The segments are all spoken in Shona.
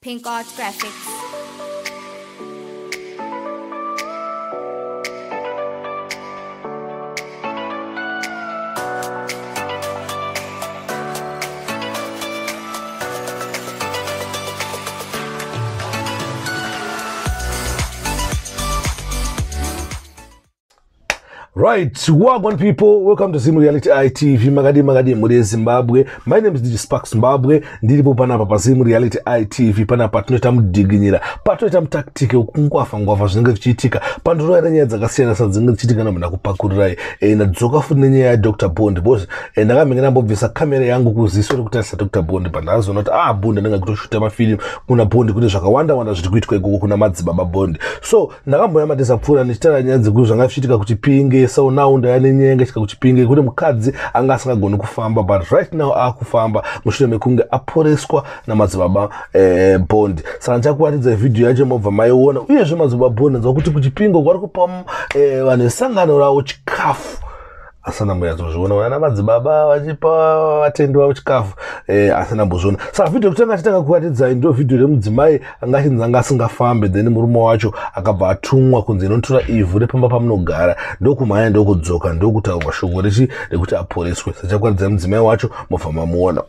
Pink Art Graphics. Right, wagwan people, welcome to Zim Reality ITV. Makadi makadi mhuri yeZimbabwe. My name is DJ Sparks Zimbabwe. Ndiripo panapa pa Zim Reality ITV panapa tinoita mudiginyira, patinoita mutaktiki wekungwafa ngwafa zvinenge zvichiitika pandinoera nyaya dzakasiyana siyana dzinenge dzichiitika namuna kupakurirai. E, ndadzoka futi nenyaya ya Dr. Bond because e, ndakamhenge ndambobvisa kamera yangu kuziso rekutarisa Dr. Bond but ndazoona kuti ah Bond anenge akutoshuta mafilimu kuna Bond kune zvakawanda wanda zviri kuitwa ikoko kuna madzibaba Bond. So ndakambouya madhezi apfuura ndichitaura nyaya dzekuti zvanga zvichiitika kuchipinge so now ndaya nenyaya yanga ichiitika kuchipinge kune mukadzi anga asingagoni kufamba but right now akufamba mushure mekunge aporeswa namadzibaba eh, bond saka ndichakuratidza vhidhiyo yacho mobva maiona uyezve madzibaba bond nzwa kuti kuchipinge kwari kupa eh, vanhu vesangano ravo chikafu asana mboyatsozviona vana madzibaba vachipa vatendi vavo chikafu eh, asina mbozviona saka vhidhiyo kutanga achitanga kuratidzai ndo vhidhiyo remudzimai anga achinzi anga asingafambe then murume wacho akabva atumwa kunzi inotora ivhu repamba pamunogara ndokumhanya ndokudzoka ndokutaurwa shoko rechi rekuti aporeswe sachakuratidzai mudzimai wacho mobva mamuona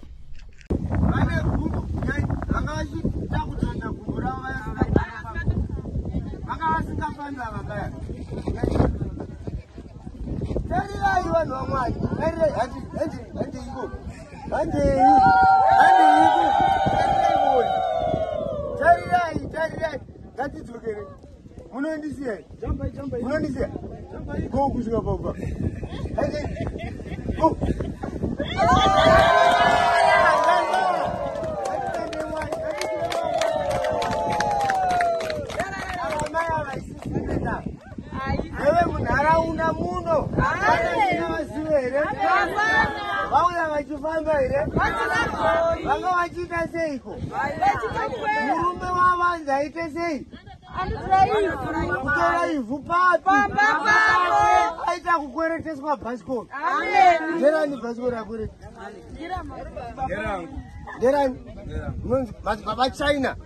Tarirai vanhu vaMwari. Tarirai handi handi handeiko. Handei. Handeiko. Tarirai muone. Tarirai, tarirai. Ngatidzokere. Munondisiya. Munondisiya. Go kusvika papa. Handei. Go. Ewe munharaunda muno vana vazive here? Vauya vachifamba here? Vanga vachiita seiko? Murume wavo anzi aite sei? Kutora ivhu papi? Aita kukwereteswa bhasikoro. Nderani bhasikoro akwereta? Nderani? Madzibaba China.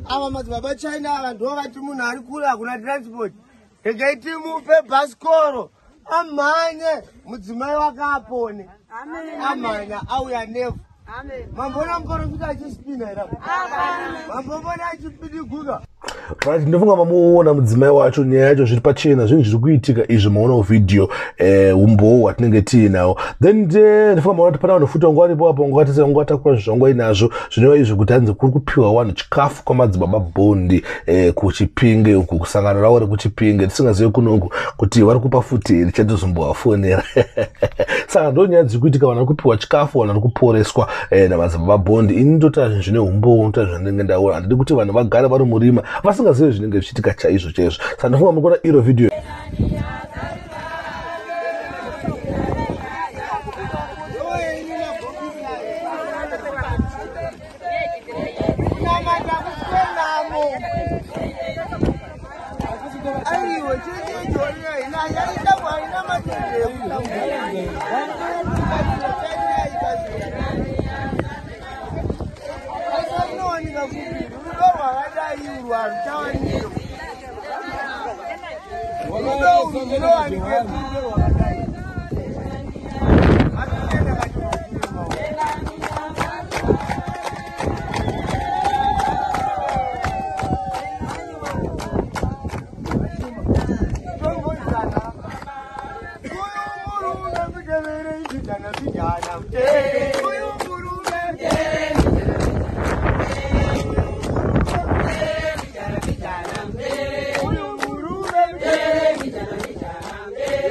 Ava madzibaba China ava ndovati munhu ari kure hakuna transport. Regai timupe bhasikoro amhanye mudzimai wake apone. Amhanya auya nevhu. Mamboona muporofita achispina here? Mambomona achipidiguka? Right, ndofunga mamuona mudzimai wacho nyaya yacho zviri pachena zvinhu zviri kuitika izvi maonawo vhidhiyo eh, umbowo hwatinenge tiinawo then eh, ndofunga maona kuti pana vanhu futi vanga varipo apo vanga vatese vanga vatakura zvinhu zvanga vainazvo zvinova izvi kuti hanzi kuri kupiwa vanhu chikafu kwamadzibaba bhondi eh, kuchipinge uku kusangano ravo rekuchipinge tisingazive kunoku kuti vari kupa futi here chatozombovafonera saka ndo nyaya dziri kuitika vanhu vari kupiwa chikafu vanhu vari kuporeswa eh, namadzibaba bhondi ini ndotaura zvinhu zvine umbowo ndotaura zvandinenge ndaona handidi kuti vanhu vagare vari murima vasingazive zvinenge zvichiitika chaizvo chaizvo saka ndofunga muri kuona iro vhidhiyo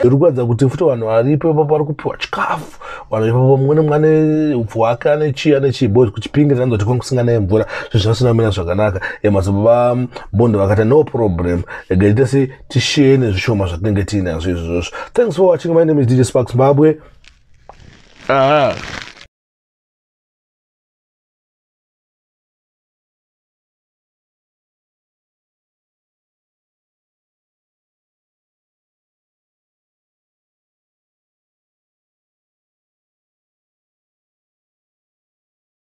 Iri kuratidza kuti futi vanhu varipo ipapo vari kupiwa chikafu vanhu ipapo mumwe nemumwe ane upfu hwake ane chii ane chii because kuchipinge tanzoti kwanga kusinganaye mvura zvinhu zvasina kumira zvakanaka madzibaba bondo vakati no problem regai tese tishiye nezvishoma zvatinenge tiinazvo izvozvozvo. Thanks for watching. My name is DJ Sparks Zimbabwe.